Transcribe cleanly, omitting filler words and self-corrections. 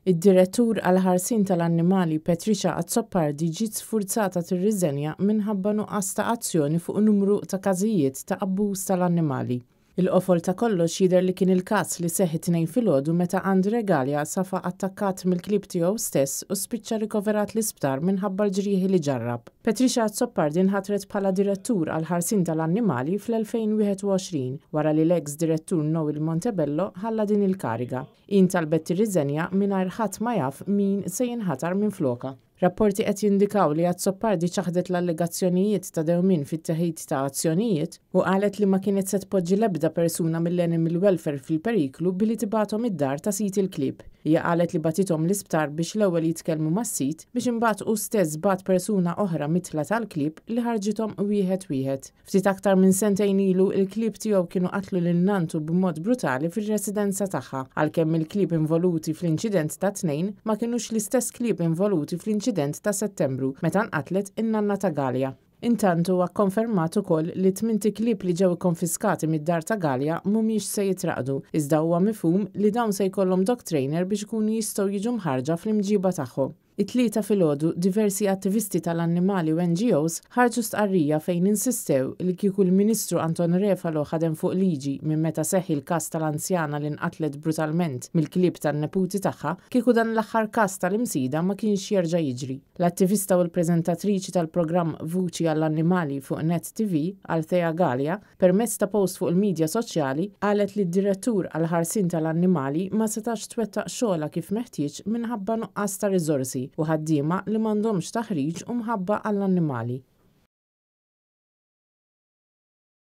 Id-Direttur għall-Ħarsien tal-Annimali Patricia Azzopardi ġiet sfurzata tirriżenja minħabba nuqqas ta' azzjoni fuq numru ta' każijiet ta' abbuż tal-annimali. Il-qofol ta' kollox jidher li kien il-każ li seħħ it-Tnejn filgħodu meta Andre Galea safa attakkat mill-klieb tiegħu stess u spiċċa rikoverat l-isptar minħabba l-ġrieħi li ġarrab. Patricia Azzopardi nħatret bħala Direttur għall-Ħarsien tal-Annimali fl-2021 wara li l-eks Direttur Noel Montebello ħalla din il-kariga. Hi ntalbet tirriżenja mingħajr ħadd ma jaf min se jinħatar minflokha. Rapporti qed jindikaw li Azzopardi ċaħdet l-allegazzjonijiet ta' dewmien fit-teħid ta' azzjonijiet u qalet li ma kienet se tpoġġi l-ebda persuna mill-animal welfare fil-periklu billi tibgħathom id-dar ta' sid il-klieb. Hija qalet li bagħtithom l-isptar biex l-ewwel jitkellmu mas-sid biex imbagħad hu stess bagħat persuna oħra midħla tal-klieb li ħarġithom wieħed wieħed. Ftit aktar minn sentejn ilu, il-klieb tiegħu kienu qatlu lil nanntu b'mod brutali fir-residenza tagħha, għalkemm il-klieb involuti fl-inċident tat-Tnejn ma kinux l-istess klieb involuti fl-inċident ta' Settembru meta nqatlet in-nanna ta' Galea. Intant huwa kkonfermat ukoll li t-tmint iklieb li ġew ikkonfiskati mid-dar ta' Galea mhumiex se jitraqdu, iżda huwa mifhum li dawn se jkollhom dog trainer biex ikunu jistgħu jiġu mħarrġa fl-imġiba tagħhom. It-Tlieta filgħodu, diversi attivisti tal-annimali u NGOs ħarġu stqarrija fejn insistew li kieku l-Ministru Anton Refalo ħadem fuq liġi minn meta seħħ il-każ tal-anzjana li nqatlet brutalment mill-klieb tan-neputi tagħha, kieku dan l-aħħar każ tal-Imsida ma kienx jerġa' jiġri. L-attivista u l-preżentatriċi tal-programm Vuċi għall-Annimali fuq Net TV, Althea Galea, permezz ta' post fuq il-midja soċjali, qalet li d-Direttur għall-Ħarsien tal-Annimali ma setax twettaq xogħolha kif meħtieġ minħabba nuqqas ta' riżorsi u ħaddiema li m'għandhomx taħriġ u mħabba għall-annimali.